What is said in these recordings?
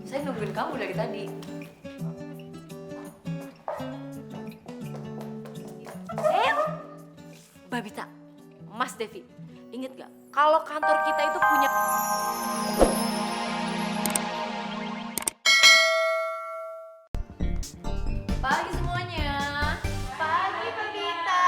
Saya nungguin kamu dari tadi. Babita, Mas Devi, inget gak? Kalau kantor kita itu punya... Pagi semuanya. Pagi Babita.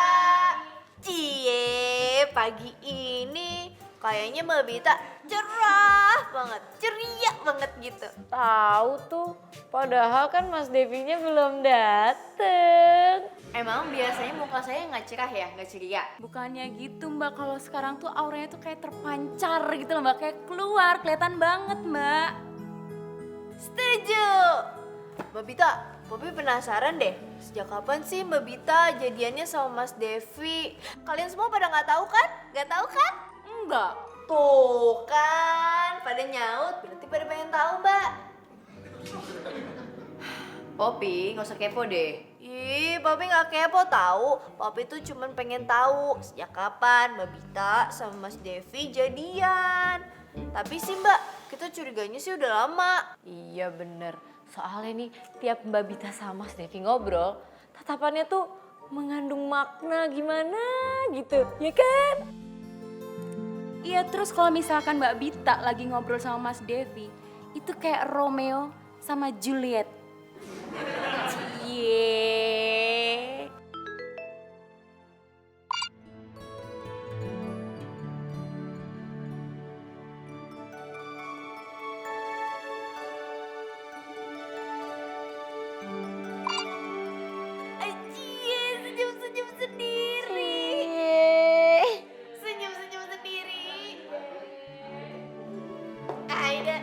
Cie, pagi ini kayaknya Babita cerah banget, ceria banget gitu. Tahu tuh, padahal kan Mas Devinya belum dateng. Emang biasanya muka saya nggak cerah ya, nggak ceria? Bukannya gitu Mbak, kalau sekarang tuh auranya tuh kayak terpancar gitu loh Mbak. Kayak keluar, kelihatan banget Mbak. Setuju. Babita, Bobi penasaran deh, sejak kapan sih Babita jadiannya sama Mas Devi? Kalian semua pada nggak tahu kan? Nggak tahu kan? Enggak. Tuh kan, pada nyaut, berarti pada pengen tahu, Mbak. Poppy, nggak usah kepo deh. Ih, Papi nggak kepo tahu. Papi tuh cuman pengen tahu sejak kapan Babita sama Mas Devi jadian. Tapi sih Mbak, kita curiganya sih udah lama. Iya bener, soalnya nih tiap Mbak Bita sama Mas Devi ngobrol, tatapannya tuh mengandung makna gimana gitu, ya kan? Iya, terus kalau misalkan Mbak Bita lagi ngobrol sama Mas Devi, itu kayak Romeo sama Juliet. Cie. Acie, senyum-senyum sendiri. Senyum-senyum sendiri. Aida.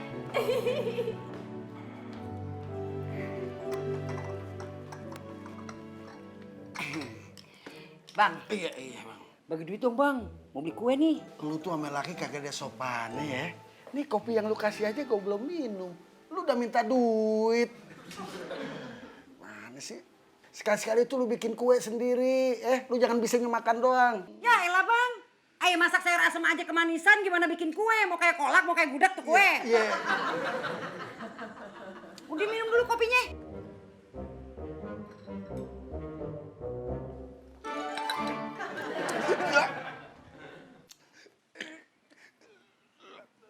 Bang, Iya bang. bagi duit dong bang. Mau beli kue nih. Lu tuh sama laki kagak ada sopannya ya. Nih kopi yang lu kasih aja gue belum minum. Lu udah minta duit. Mana sih? Sekali-sekali tuh lu bikin kue sendiri. Lu jangan bisa makan doang. Ya elah bang, ayo masak sayur asam aja kemanisan gimana bikin kue? Mau kayak kolak, mau kayak gudeg tuh kue. Iya. Udah minum dulu kopinya.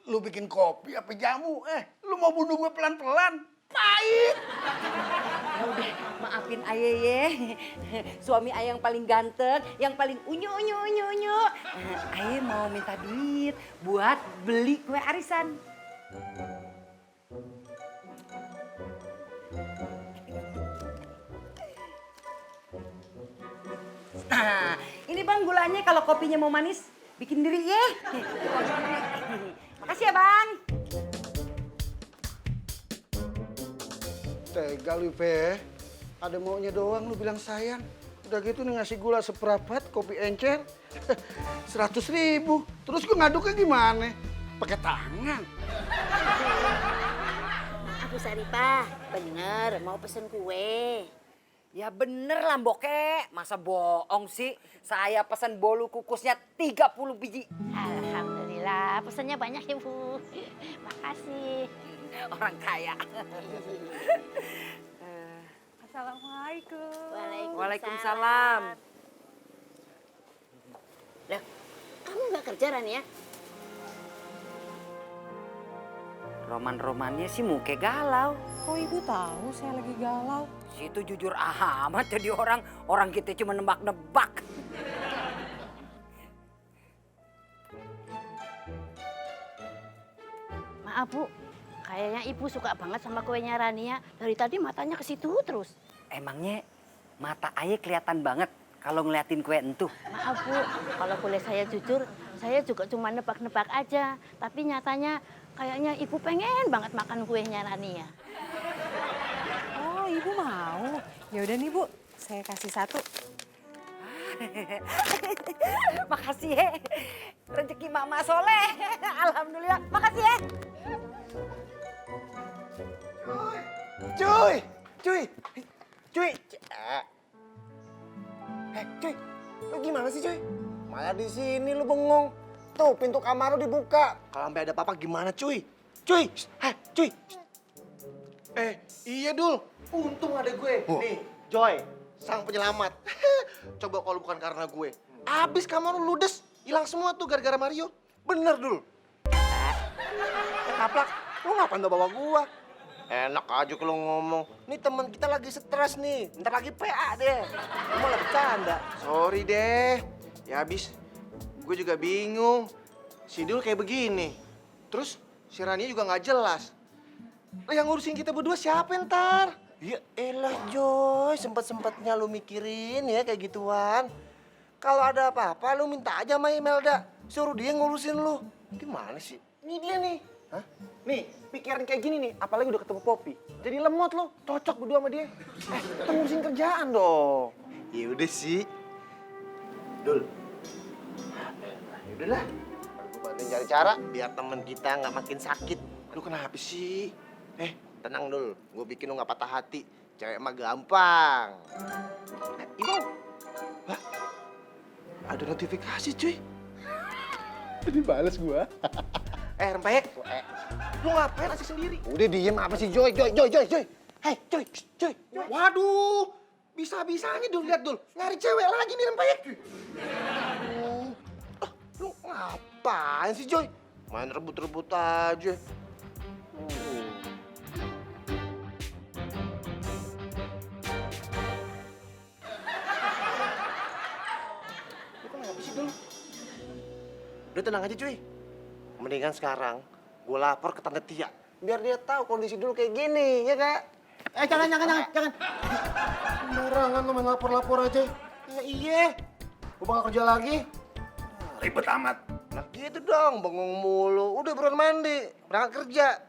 Lu bikin kopi apa jamu? Lu mau bunuh gue pelan-pelan? Pahit. Ya udah, maafin ayah ye. Suami ayah yang paling ganteng, yang paling unyu. Ayah mau minta duit buat beli kue arisan. Nah, ini bang gulanya kalau kopinya mau manis, bikin diri ye. Makasih ya bang. Tega lu Pe. Ada maunya doang lu bilang sayang. Udah gitu nih ngasih gula seperempat kopi encer. 100.000. Terus gue ngaduknya gimana? Pakai tangan. Maaf Bu Saripah, bener mau pesen kue. Ya bener lah Mbokek, masa bohong sih? Saya pesen bolu kukusnya 30 biji. Alhamdulillah, pesannya banyak ya Bu. Makasih. Orang kaya. Assalamualaikum. Waalaikumsalam. Loh, kamu nggak kerja Rani ya? Roman-romannya sih muke galau. Kok ibu tahu saya lagi galau? Situ jujur amat jadi orang kita cuma nebak-nebak. Maaf Bu, kayaknya Ibu suka banget sama kuenya Rania. Dari tadi matanya ke situ terus. Emangnya mata ayah kelihatan banget kalau ngeliatin kue entuh. Maaf Bu, kalau boleh saya jujur, saya juga cuma nebak-nebak aja. Tapi nyatanya kayaknya Ibu pengen banget makan kuenya Rania. Oh ibu mau? Ya udah nih Bu, saya kasih satu. Makasih ya. Rezeki mama soleh. Alhamdulillah. Makasih ya. Cuy! Cuy! Cuy! Cuy! Lu gimana sih cuy? Malah di sini lu bengong. Tuh pintu kamar lu dibuka. Kalau sampai ada apa-apa gimana cuy? Cuy! Cuy! Iya Dul, untung ada gue. Nih, Joy, sang penyelamat. Coba kalau bukan karena gue, abis kamar lu ludes, hilang semua tuh gara-gara Mario. Bener Dul. Kaplak, lu ngapain bawa gua? Enak aja kalau ngomong. Nih temen kita lagi stres nih, ntar lagi PA deh. Lu malah bercanda. Sorry deh, ya abis gue juga bingung. Si Dul kayak begini, terus si Rania juga nggak jelas. Lah yang ngurusin kita berdua siapa ntar? Ya elah Joy, sempet-sempetnya lu mikirin ya kayak gituan. Kalau ada apa-apa lu minta aja sama Imelda. Suruh dia ngurusin lu. Gimana sih? Ini dia nih. Hah? Nih, pikiran kayak gini nih, apalagi udah ketemu Poppy. Jadi lemot lo, cocok berdua sama dia. Kita ngurusin kerjaan dong. Ya udah sih. Dul. Ya udahlah. Gue bantuin cari cara biar temen kita nggak makin sakit. Lu kenapa sih? Tenang Dul, gue bikin lu nggak patah hati. Cewek mah gampang. Ibu, lah, ada notifikasi cuy. Jadi bales gua. Rempek, lu ngapain asik sendiri? Udah diem apa sih Joy. Hei Joy. Waduh, bisa-bisanya Dul, lihat Dul, nyari cewek lagi nih Rempek. Lu ngapain sih Joy? Main rebut-rebut aja. Udah tenang aja cuy. Mendingan sekarang gue lapor ke Tante Tia. Biar dia tahu kondisi dulu kayak gini, ya kak? Jangan. Sembarangan lu main lapor-lapor aja. Ya iya. Gue bakal kerja lagi. Ribet amat. Nah gitu dong, bengong mulu. Udah buruan mandi, berangkat kerja.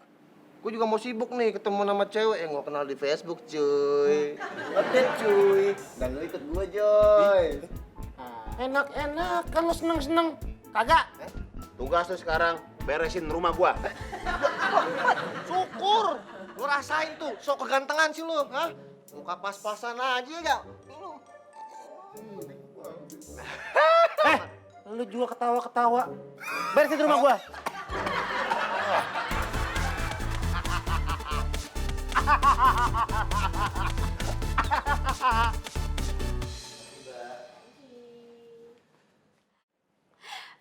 Gue juga mau sibuk nih ketemu nama cewek yang gue kenal di Facebook cuy. Update cuy. Dan lu ikut gue Joy. Enak-enak, kan lu seneng-seneng. Kagak. Tugas lu sekarang beresin rumah gua. Syukur. Lu rasain tuh, sok kegantengan sih lu, ha? Muka pas-pasan aja gak? Lu juga ketawa-ketawa. Beresin rumah gua.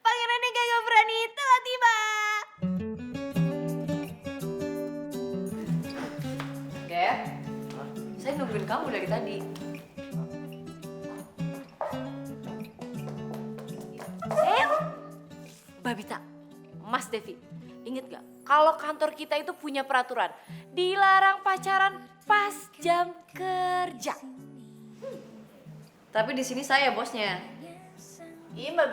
Pangeran yang gak berani telah tiba. Dep, saya nungguin kamu dari tadi. Babita, Mas Devi, inget gak? Kalau kantor kita itu punya peraturan, dilarang pacaran pas jam kerja. Tapi di sini saya bosnya. Ih Mbak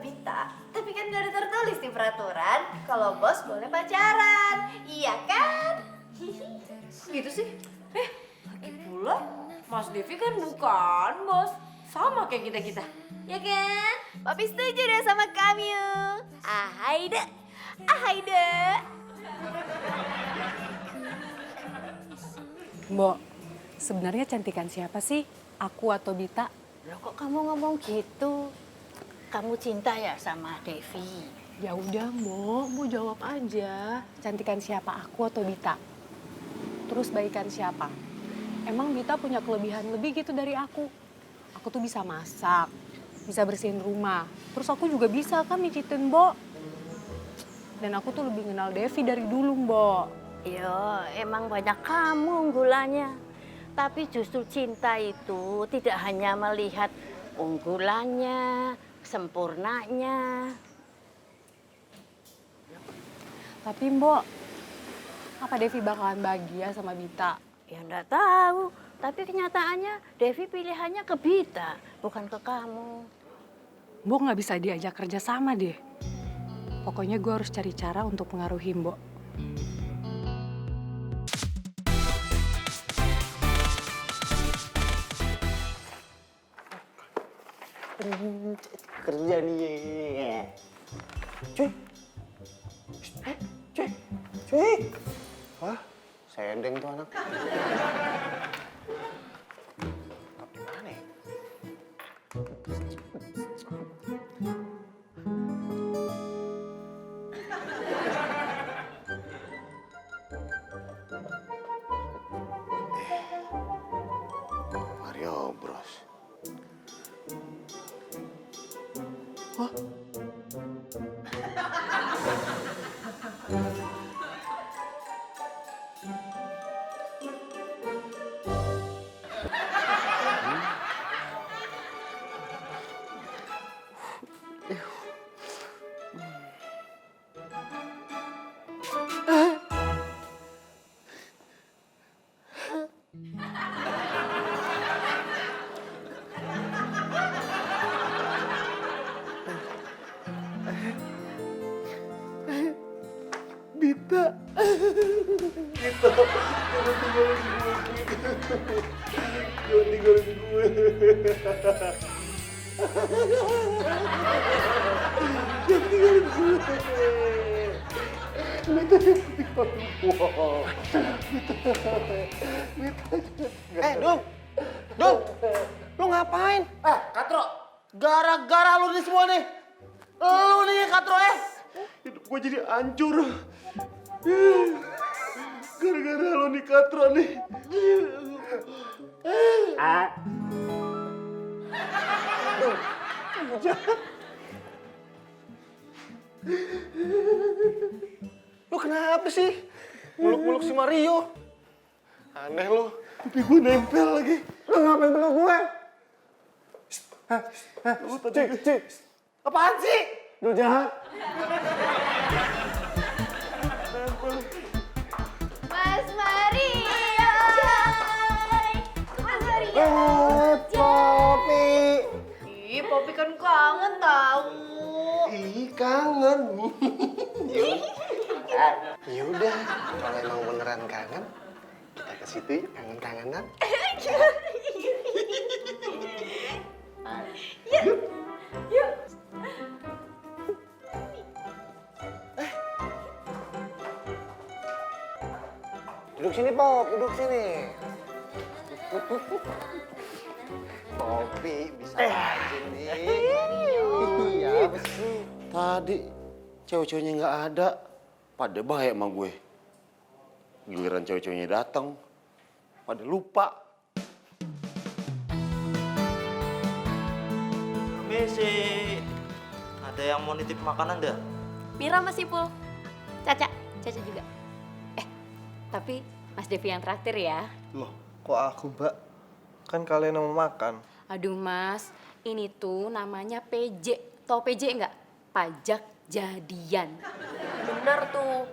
Bita, tapi kan gak ada tertulis di peraturan kalau bos boleh pacaran, iya kan? Gitu sih? Lagi pula Mas Devi kan bukan bos, sama kayak kita-kita. Ya kan? Papi setuju deh sama kamu. Ahaide. Mbok, sebenarnya cantikan siapa sih? Aku atau Bita? Loh kok kamu ngomong gitu? Kamu cinta ya sama Devi? Ya udah, Mbok jawab aja. Cantikan siapa, aku atau Bita? Terus baikan siapa? Emang Bita punya kelebihan lebih gitu dari aku? Aku tuh bisa masak, bisa bersihin rumah. Terus aku juga bisa kan mijitin Mbok. Dan aku tuh lebih kenal Devi dari dulu, Mbok. Ya, emang banyak kamu unggulannya. Tapi justru cinta itu tidak hanya melihat unggulannya, sempurnanya. Tapi Mbok, apa Devi bakalan bahagia sama Bita? Ya enggak tahu, tapi kenyataannya Devi pilihannya ke Bita, bukan ke kamu. Mbok nggak bisa diajak kerja sama deh. Pokoknya gue harus cari cara untuk pengaruhi Mbok. Kerja nih. Cuy. Wah, sendeng tuh anak. Tapi mana ya? Bita. Bita, jangan tinggalin gue. Jangan tinggalin gue. Jangan tinggalin gue. Bita, jangan tinggalin gue. Bita. Dung! Dung! Lu ngapain? Katro. Gara-gara lu nih semua nih. Lu nih Katro Hidup gue jadi hancur. Gara-gara lo nih Katro nih. Lu kenapa sih? Muluk-muluk si Mario. Aneh lu. Tapi gue nempel lagi. Lu ngapain peluk gue? Lu tadi Apaan sih? Lu jahat. Mas Mario! Mas Mario! Popi. Ih, Popi kan kangen tahu. Ih, kangen. Yaudah, kalau emang beneran kangen, kita ke situ yuk, kangen-kangenan. Yuk. Duduk sini, Pop. Duduk sini. Popi, bisa aja nih. Iya, betul. Tadi cewek-ceweknya nggak ada. Pada baik sama gue. Giliran cewek-ceweknya datang, pada lupa. Permisi. Ada yang mau nitip makanan dah? Mira masih Pul. Caca juga. Tapi Mas Devi yang traktir ya. Loh, kok aku, Mbak? Kan kalian yang mau makan. Aduh Mas, ini tuh namanya PJ. Tau PJ nggak? Pajak jadian. Bener tuh.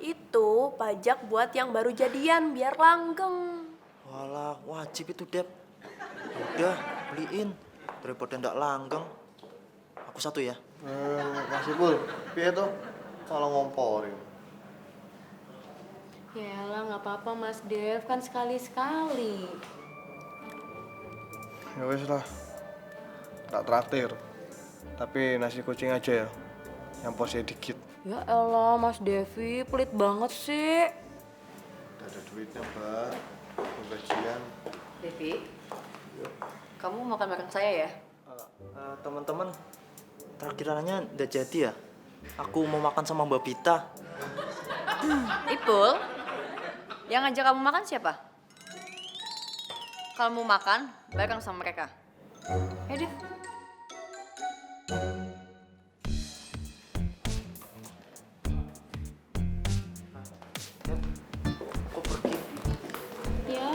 Itu pajak buat yang baru jadian biar langgeng. Walah, wajib itu, Dep. Udah, beliin. Daripada ndak langgeng. Aku satu ya. Masih Pul. Piye tuh? Kalau ngomporin. Yalah nggak apa-apa Mas Dev, kan sekali-sekali. Ya wes lah. Tak traktir. Tapi nasi kucing aja ya. Yang porsinya dikit. Ya elah Mas Devi, pelit banget sih. Udah ada duitnya, Mbak. Gajian. Devi, kamu makan bareng saya ya? Teman-teman, traktirannya udah jadi ya? Aku mau makan sama Mbak Bita. Ipul, yang ngajak kamu makan siapa? Kalau mau makan, bareng sama mereka. Ya Dev. Kok pergi? Ya,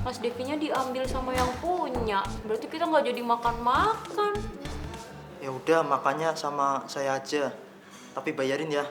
Mas Devinya diambil sama yang punya. Berarti kita nggak jadi makan-makan. Ya udah, makannya sama saya aja. Tapi bayarin ya.